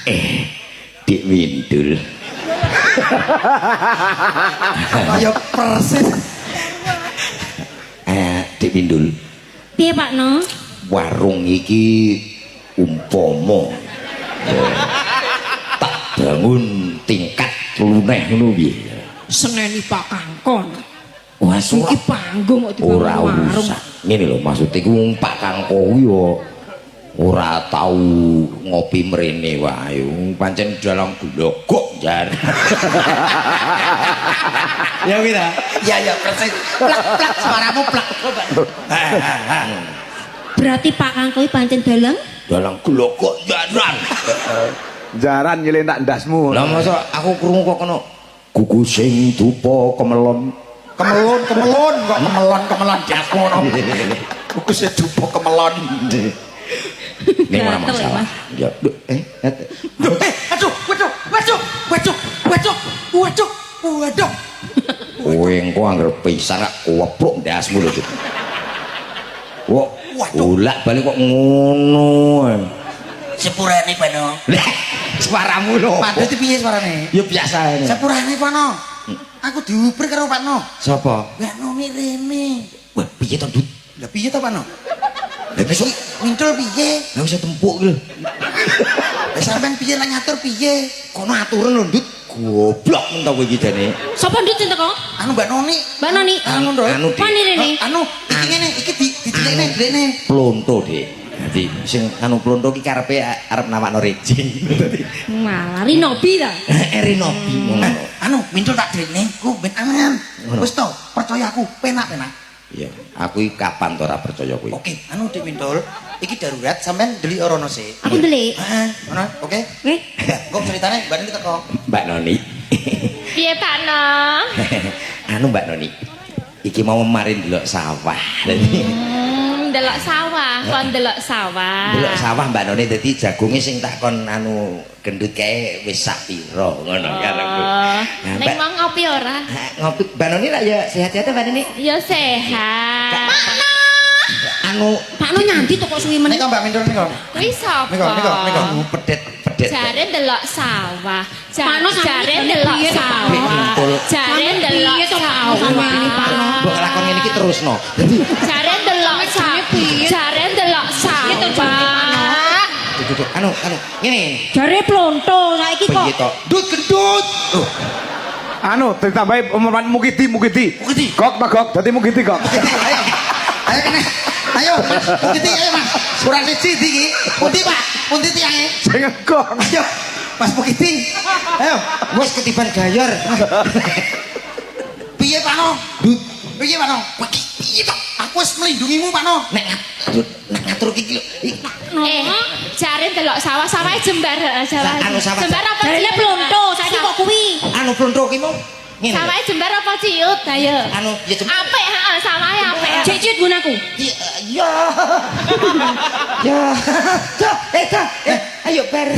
Eh, Dik Windul. Kaya persis. Eh, Dik Windul. Piye, Pak No? Warung iki umpama ya, tak bangun tingkat luneh ngono piye? Seneni Pak Kangkon. Wah, Iki panggung kok dibangun ora warung. Usah. Ngene lho, maksud iku wong Pak Kangko kuwi yo ora tau ngopi mrene wae. Pancen dalang glogok jar. Ya kuwi ta? Ya ya persis. Plak plak suaramu plak. Berarti Pak Kangko iki pancen dalang? Dalang glogok jaran. Jaran nyelentak ndasmu. Lah, masa aku krungu kok kono gugu sing dupa kemelon. Kemelon, kemelon kok kemelon, kemelon dasmu ngono. Kukus dupa kemelon. Ning ora Gatel ya, masalah. Mas. Ya, duh, eh, eh, Duh, eh, aduh, waduh, waduh, waduh, waduh, waduh, waduh. Kowe engko anggere pisan rak kowepruk ndasmu lho. Dik. Kok Waduh. bolak balik kok ngono ae. Sepurane, Pano. Lah, suaramu lho. Padahal itu piye suarane? Ya biasa ini. Sepurane, Pano. Aku diuber karo Pakno. Sapa? Mbak Noni rene. Wah, piye to, Dut? Lah piye to, Pakno? Lah besok Mintul piye? lah bisa tempuk iki lho. Lah sampean piye lah ngatur piye? Kono aturan lho, Dut. Goblok men to kowe iki jane. Sapa ndut sing teko? Anu, Mbak Noni. Mbak Noni. Anu, Nduk. Anu, Dik. Pani rene. Anu, iki ngene, iki di dicelikne, dicelikne. Plonto, Dik. Dadi sing anu plonto ki karepe arep nawakno rejing. Dadi Malah Rinobi ta. Rinobi ngono. Anu, mintul tak delikne, ku ben aman. Ngono. Wis to, percaya aku, penak-penak. Iya, aku iki kapan to ora percaya kowe. Oke, anu Dik Mintul, iki darurat sampean ndelik rono sik. Aku ndelik. Heeh, ngono, oke. Oke. Ya, kok ceritane Mbak Noni teko. Mbak Noni. Piye, Pak No? Anu, Mbak Noni. Iki mau mari ndelok sawah. Dadi Ndelok sawah, kon ndelok sawah. Ndelok sawah, Mbak Noni, dadi jagunge sing tak kon anu gendut kae wis sak pira ngono karepku. Oh, Nah, ning Mbak, mau ngopi ora? Ha, ngopi Mbak Noni lah ya, sehat-sehat ya, Mbak Noni. Ya sehat. Anu Pak No nyandi to kok suwi men. Nika Mbak Mintul nika. Kuwi sapa? Niko, niko, niko. Anu pedet pedet. Jare ndelok sawah. Pak No sampe Jare jane ndelok piye to, Pak No? sawah. Mintul. Jare Sampe ndelok piye to, Pak No, sampe ini, Pak No? sawah. Mbok lakon ngene iki terusno. Dadi Jare ndelok sawah. Piye? Jare ndelok Piye to, jane, Pak No? sawah. Duh, duh, anu anu ngene. Jare plonto saiki kok. Piye to? Dut gendut. Loh, Anu ditambahi umuman Mukidi Mukidi. Mukidi. Gok ta gok, dadi Mukidi gok. Ayo. Ayo kene. Ayo, Mas. Mukiti ayo, Mas. Kurang siji ndi iki? Pundi, Pak? Pundi tiange? Sing gong. Ayo, Mas Mukiti. Ayo. Wis ketiban gayor. Piye, Pak No? Dut, Piye, Pak No? Kowe iki piye to? Aku wis melindungimu, Pak No. Nek ngatur, nek ngatur iki lho. No. Eh, jare ndelok sawah, sawah jembar, heeh, sawah. Anu, sawah. Jembar apa Jarene ciut? plonto saiki kok kuwi. Anu plonto ki mau ngene. Sawahe jembar apa ciut? Ayo. Anu ya jembar. Apik, heeh, sawahe apik. Cek ciut nggon aku. Iya. Ya. Ya. Dah, eh dah. Eh, ayo bar.